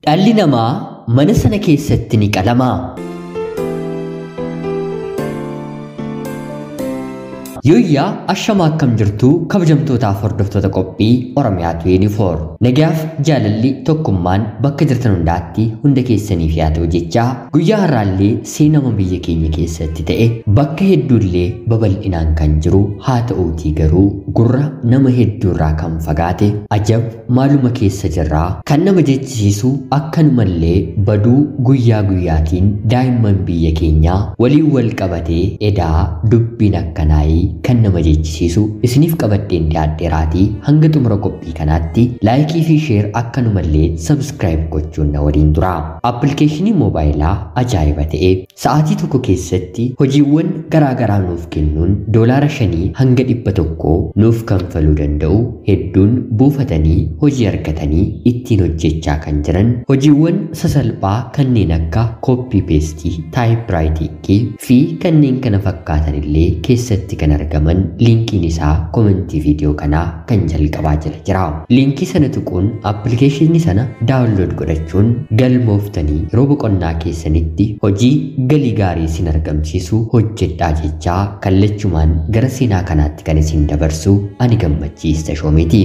Dhalli namaa mana sana keessatti ni qalama. Yooyyaa ashamaa akkam jirtuu kabajamtootaaf hordoftoota qophii Oromiyaa 24. Nagaaf jaalalli tokkummaan bakka jirtan hundaatti hunda keessaniif yaa ta'u jechaa guyyaa har'aallee seenama biyya keenya keessatti ta'e bakka hedduullee babal'inaan kan jiru haa ta'uutii garuu gurra nama hedduurraa kan fagaate ajab maaluma keessa jirraa kan nama jechisiisu akkanumallee baduu guyyaa guyyaatiin daa'imman biyya keenyaa waliin wal qabatee edaa dubbiin akkanaayii kan nama jechisiisu isiniif qabadheen dhiyaadheeraatii hanga xumura qophii kanaatti laayikii fi sheer akkanumallee sabskiraayib gochuun na waliin tura. Appilikeeshinii moobaayilaa ajaa'iba ta'e sa'aatii tokko keessatti hojiiwwan garaagaraa nuuf kennuun $5 hanga 100 nuuf kanfaluu danda'u hedduun buufatanii hojii argatanii ittiin hojjechaa kan jiran hojiiwwan sasalphaa kanneen akka kooppii peestii, taayipiraayitingii fi kanneen kana fakkaatan illee keessatti kan argaman liinkiin isaa komentii viidiyoo kanaa kan jalqabaa jala jira. Liinkii sana tuquun appilikeeshinii sana daawunlood godhachuun galmooftanii yeroo boqonnaa keessanitti hojii galii gaarii isin argamsiisu hojjedhaa jechaa kallachumaan gara seenaa kanaatti kan isin dabarsu ani Gammachiis Tashoomeeti.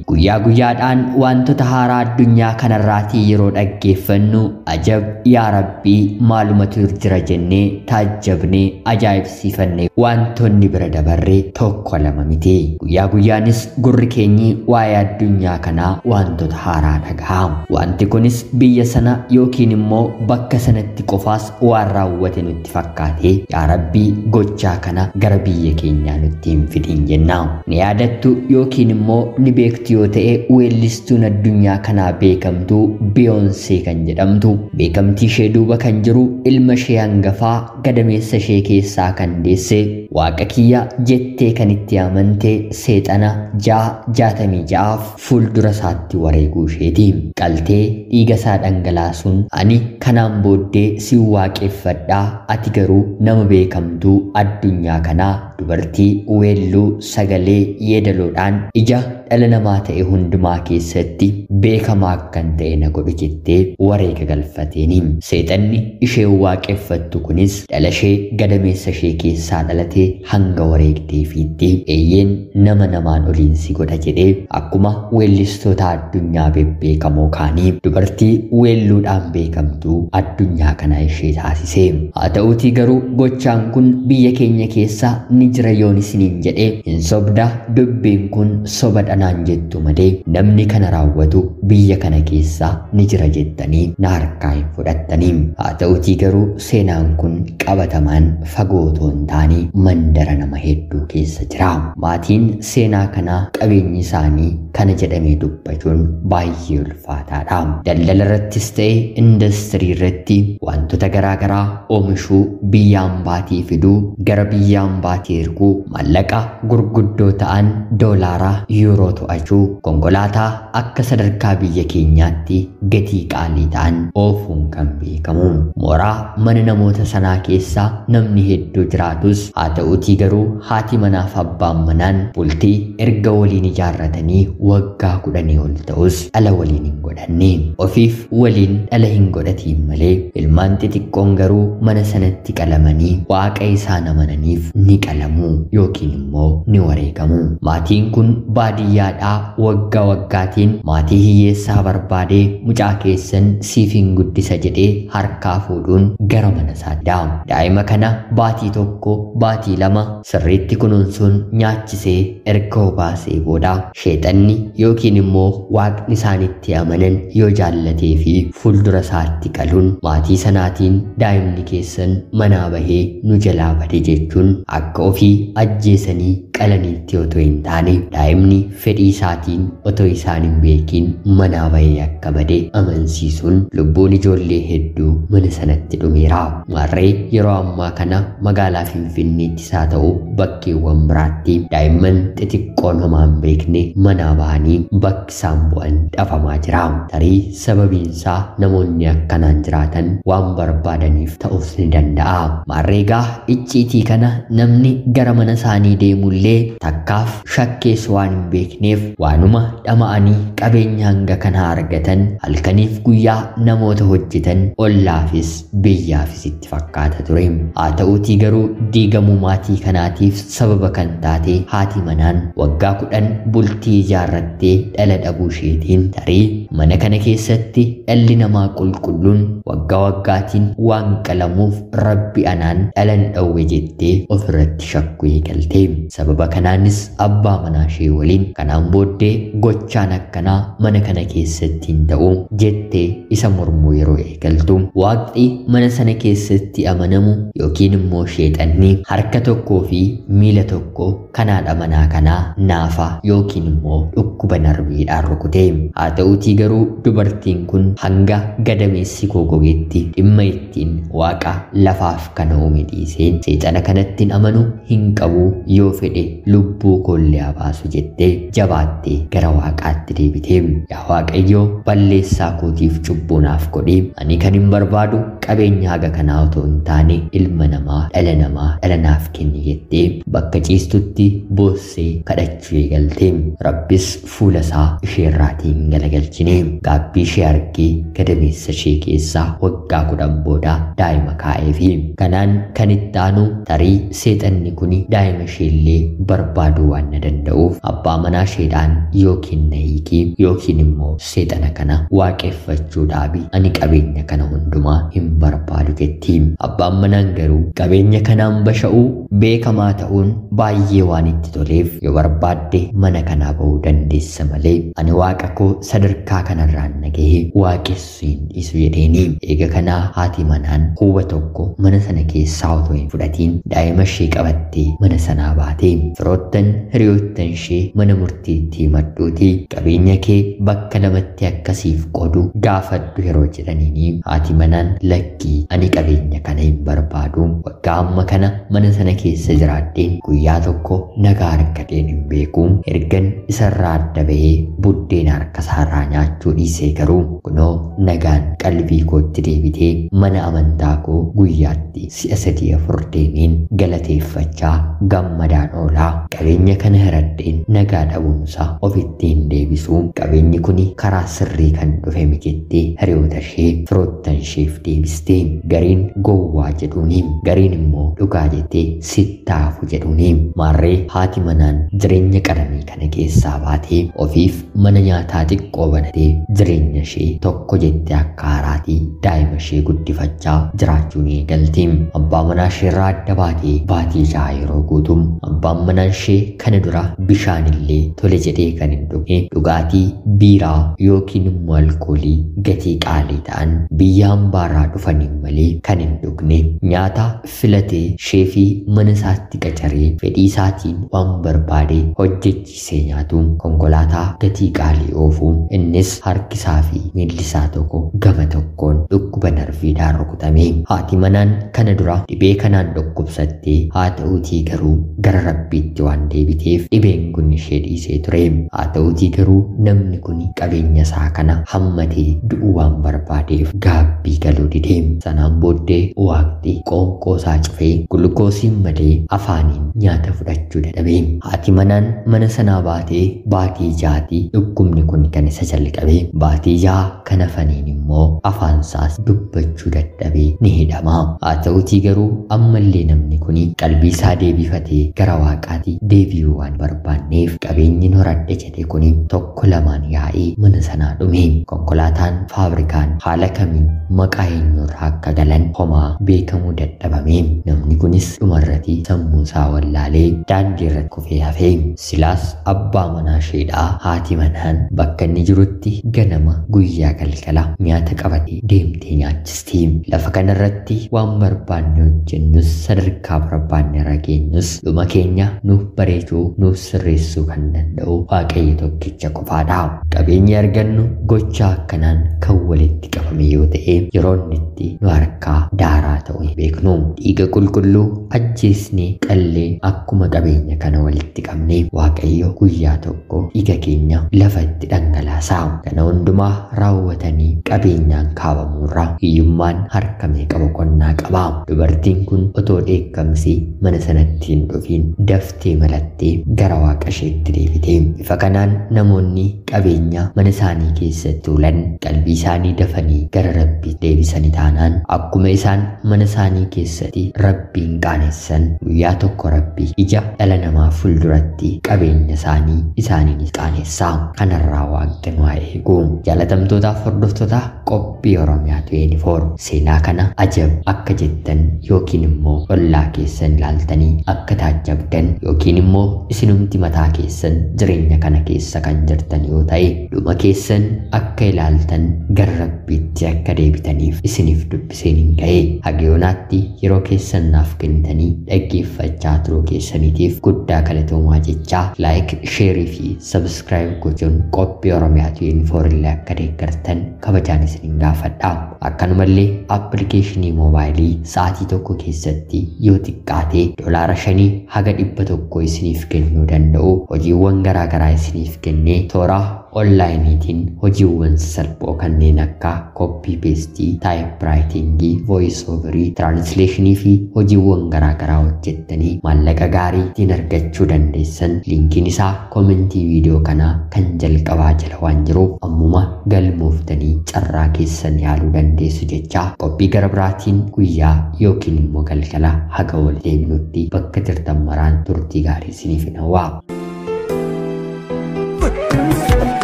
Guyyaa guyyaadhaan wantoota haaraa addunyaa kanarraatii yeroo dhaggeeffannu ajab yaa rabbii maalumatu jira jennee taajjabnee ajaa'ibsiifannee wantoonni bira dabarree tokko lama miti. Guyyaa guyyaanis gurri keenyi waa'ee addunyaa kanaa wantoota haaraa dhaga'a. Wanti kunis biyya sana yookiin immoo bakka sanatti qofaas waan raawwate nutti fakkaate yaa rabbii gochaa kana gara biyya keenyaa nutti hin fidin jenna. Ni yaadattu yookiin immoo ni beektu yoo ta'e weellistuun addunyaa kanaa beekamtuu Biyoonsee kan jedhamtu beekamtii ishee duuba kan jiru ilma ishee hangafaa gadameessa ishee keessaa kan deesse waaqa kiyya jettee kan itti amante seexana 666 fuuldura isaatti wareeguu isheeti. Qaltee dhiiga isaa dhangalaasuun ani kanaan booddee si waaqeffadhaa ati garuu nama beekamtuu addunyaa kanaa dubartii weelluu sagalee yeedaloodhaan ija dhala namaa ta'e hundumaa keessatti beekamaa akkan ta'e na godhu jettee wareega galfateeni. Seexanni ishee waaqeffattu kunis dhala ishee gadameessa ishee keessaa dhalatee hanga wareegdeefiitti eeyyeen nama namaan oliin si godha jedhee akkuma weellistoota addunyaa bebbeekamoo kaanii dubartii weelluudhaan beekamtuu addunyaa kanaa ishee taasise. Haa ta'uutii garuu gochaan kun biyya keenya keessa ni jira yoon isiniin jedhee hin sobda dubbiin kun soba dhanaan jettu malee namni kana raawwatu biyya kana keessa ni jira jettanii na harkaa hin fudhattanii. Haa ta'uutii garuu seenaan kun qabatamaan fagoo otoo hin taane mandara nama hedduu keessa jira. Maatiin seenaa kanaa qabeenyi isaanii kana jedhamee dubbachuun baay'ee ulfaataadha. Daldala irrattis ta'e indastirii irratti wantoota garaagaraa oomishuu biyya ambaatii fiduu gara biyya ambaatii erguu maallaqa gurguddoo ta'an doolaaraa yuuroo to'achuu konkolaataa akka sadarkaa biyya keenyaatti gatii qaalii ta'an oofuun kan beekamu. Mooraa mana namoota sanaa keessa namni hedduu jiraatus haa ta'uutii garuu haati manaaf abbaan manaan bultii erga waliin ijaarratanii waggaa 10 ol ta'us dhala waliin hin godhanne. Ofiif waliin dhala hin godhatiin malee ilmaan xixiqqoon garuu mana sanatti qalamanii waaqa isaan amananiif ni qalamu yookiin immoo ni wareegamu. Maatiin kun baadiyyaadhaa waggaa waggaatiin maatii hiyyeessaa barbaadee mucaa keessan siif hin guddisa jedhee harkaa fuudhuun gara mana isaatti daama. Daa'ima kana baatii 1 baatii 2 sirriitti kunuunsuun nyaachisee erga obaasee booda sheexanni yookiin immoo waaqni isaanitti amanan yoo jaallatee fi fuuldura isaatti qaluun maatii sanaatiin daa'imni keessan manaa bahee nu jalaa bade jechuun akka ofii ajjeesanii qalaniitti otoo hin taane daa'imni fedhii isaatiin otoo isaan hin beekin manaa bahee akka bade amansiisuun lubbuun ijoollee hedduu mana sanatti dhumeera. Maarree yeroo ammaa kana magaalaa Finfinneettis haa ta'u bakkeewwan biraatti daa'imman xixiqqoon homaa hin beekne manaa bahanii bakki isaan bu'an dhabamaa jira. Tarii sababiinsaa namoonni akkanaan jiraatan waan barbaadaniif ta'uus ni danda'a. Maarreegaa icciitii kana namni gara mana isaanii deemullee takkaaf shakkees waan hin beekneef waanuma dhama'anii qabeenya hanga kanaa argatan halkaniif guyyaa namoota hojjetan ollaafis biyyaafis itti fakkaata ture. Haa ta'uutii garuu diigamuu maatii kanaatiif sababa kan taate haati manaan waggaa 10 bultii ijaarrattee dhala dhabuu isheetiin tarii mana kana keessatti dhalli namaa qulqulluun waggaa waggaatiin waan qalamuuf rabbi anaan dhala na dhowwe jettee ofirratti shakkuu eegalte. Sababa kanaanis abbaa manaa ishee waliin kanaan booddee gochaan akkanaa mana kana keessatti hin ta'u jettee isa mormuu yeroo eegaltu waaqni mana sana keessatti amanamu yookiin immoo sheexanni harka tokkoo fi miila tokko kan haadha manaa kanaa naafa yookiin immoo dhukkuba narbiidhaan rukute. Haa ta'uutii garuu dubartiin kun hanga gadameessi koo gogetti dhimma ittiin waaqa lafaaf kana uume dhiiseen seexana kanattiin amanu hin qabu, yoo fedhe lubbuu koollee haa baasu jettee jabaattee gara waaqaatti deebite. Yaa Waaqayyoo, balleessaa kootiif cubbuu naaf godhi. Ani kan hin barbaadu qabeenya haga kanaa otoo hin taane ilma namaa dhala namaa dhala naaf kenni jettee bakka ciistutti boossee kadhachuu eegalte. Rabbis fuula isaa isheerraatiin galagalchine. Gaabbii ishee argee gadameessa ishee keessaa waggaa 10 booda daa'ima kaa'eefi. Kanaan kan itti aanu tarii seexanni kun daa'ima isheellee barbaaduu waan na danda'uuf abbaa manaa isheedhaan yookiin na hiikii yookiin immoo seexana kana waaqeffachuu dhaabi, ani qabeenya kana hundumaa hin barbaadu jetti. Abbaan manaan garuu qabeenya kanaan basha'uu beekamaa ta'uun baay'ee waan itti toleef yoo barbaadde mana kanaa ba'uu dandeessa malee ani waaqa koo sadarkaa kanarraan na gahee waaqessu hin dhiisu jedheeni. Eega kanaa haati manaan huba tokko mana sana keessaa otoo hin fudhatiin daa'ima ishee qabattee mana sanaa baate. Firoottan hiriyoottan ishee mana murtiitti himadhuuti qabeenya kee bakka lamatti akkasiif qoodu gaafadhu yeroo jedhaniini haati manaan lakkii ani qabeenya kana hin barbaadu, waggaa amma kana mana sana keessa jiraadheen guyyaa tokko nagaa argadheen hin beeku, ergan isarraa adda bahee buddeena harka isaarraa nyaachuu dhiisee garuu kunoo nagaan qalbii kootti deebitee mana amantaa koo guyyaatti si'a 3 4 deemeen galateeffachaa gammadaan oolaa. Qabeenya kana hiradheen nagaa dhabuunsaa ofitti hin deebisu, qabeenyi kun karaa sirrii kan dhufe miti jettee hiriyoota ishee firoottan isheef deebiste. Gariin gowwaa jedhuuni, gariin immoo dhugaa jettee sittaafu jedhuuni. Maarree haati manaan jireenya qananii kana keessaa baatee ofiif mana nyaataa xiqqoo banatee jireenya ishee tokko jettee akka haaraatii daa'ima ishee guddifachaa jiraachuu ni eegalti. Abbaa manaa isheerraa adda baatee baatii 6 yeroo guutu abbaan manaa ishee kana dura bishaanillee tole jedhee kan hin dhugne dhugaatii biiraa yookiin immoo alkoolii gatii qaalii ta'an biyya hambaarraa dhufaniin malee kan hin dhugne nyaata filatee sheefii mana isaatti qacaree fedhii isaatiin waan barbaade hojjechiisee nyaatu, konkolaataa gatii qaalii oofu, innis harkisaa fi miilli isaa tokko gama tokkoon dhukkuba narviidhaan rukutame. Haati manaan kana dura dhibee kanaan dhukkubsattee haa ta'uutii garuu gara rabbiitti waan deebiteef dhibeen kun ishee dhiisee ture. Haa ta'uutii garuu namni kun qabeenya isaa kana hammatee du'uu waan barbaadeef gaabbii galuu dide. Sanaan booddee waaqni qoonqoo isaa cufee gulukoosiin malee afaaniin nyaata fudhachuu dadhabe. Haati manaan mana sanaa baatee baatii 6 dhukkubni kun kan isa jalqabe. Baatii 6 kan hafaniin immoo afaan isaas dubbachuu dadhabee ni hidhama. Haa ta'uutii garuu ammallee namni kun qalbii isaa deebifatee gara waaqaatti deebi'uu waan barbaanneef qabeenyi horadhe jedhe kun tokko lamaan yaa'ee mana sanaa dhume. Konkolaataan faabrikaan haala kamiin maqaa eenyurraa akka galan homaa beekamuu dadhabame. Namni kunis dhumarratti sammuu isaa wallaalee daandii irratti kufee hafe. Silaas abbaa manaa isheedhaa haati manaan bakka inni jirutti ganama guyyaa galgala nyaata qabatee deemtee nyaachisti. Lafa kanarratti waan barbaanne hojjennus sadarkaa barbaanne irra geenyus dhuma keenya nuuf bareechuu nuuf sirreessuu kan danda'u Waaqayyo tokkicha qofaadha. Qabeenyi argannu gocha akkanaan kan walitti qabame yoo ta'e yeroo inni itti nu harkaa daaraa ta'u hin beeknu. Dhiiga qulqulluu ajjeesnee qallee akkuma qabeenya kana walitti qabne Waaqayyo guyyaa tokko dhiiga keenya lafa itti dhangalaasa. Kana hundumaa raawwatanii qabeenyaan kaabamuurraa hiyyummaan harka meeqa boqonnaa qaba. Dubartiin kun otoo dheekkamsi mana sanatti hin dhufiin daftee malattee gara waaqa isheetti deebite. Bifa kanaan namoonni qabeenya mana isaanii keessatti tuulan qalbii isaanii dafanii gara Rabbii deebisanii taanaan akkuma isaan mana isaanii keessatti Rabbiin qaanessan guyyaa tokko Rabbi ija dhala namaa fuulduratti qabeenya isaanii isaaniinis qaanessaa. Kanarraa waaqni nu haa eegu. Jaalatamtootaaf hordoftoota qophii Oromiyaa 24 seenaa kana ajab akka jettan yookiin immoo ollaa keessan ilaaltanii akka taajjabdan yookiin immoo isinumti mataa keessan jireenya kana keessa kan jirtan yoo ta'e dhuma keessan akka ilaaltan gara Rabbiitti akka deebitaniif isiniif dubbiseen hin ga'e. Hagayoonaatti yeroo keessan naaf kennitanii dhaggeeffachaa turuu keessaniitiif guddaa galatoomaa jechaa like, sheerii fi subscribe gochuun qophii Oromiyaa 24 illee akka deeggartan kabajaan isinin gaafadha. Akkanumallee appilikeeshinii moobaayilii sa'aatii tokko keessatti yoo xiqqaate $5 haga 100 isiniif kennuu danda'u hojiiwwan garaagaraa isiniif kennee toora onlaayiniitiin hojiiwwan sasalphoo kanneen akka koppii peestii, taayipiraayitingii, voice overii, tiraansleeshinii fi hojiiwwan garaagaraa hojjettanii maallaqa gaarii ittiin argachuu dandeessan liinkiin isaa koomentii viidiyoo kanaa kan jalqabaa jala waan jiruuf ammuma galmooftanii carraa keessan yaaluu dandeessu jechaa qophii gara biraatiin guyyaa yookiin immoo galgala haga wal deebinutti bakka jirtan maraan turtii gaarii isiniif hin hawwaa.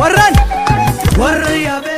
Warran warra.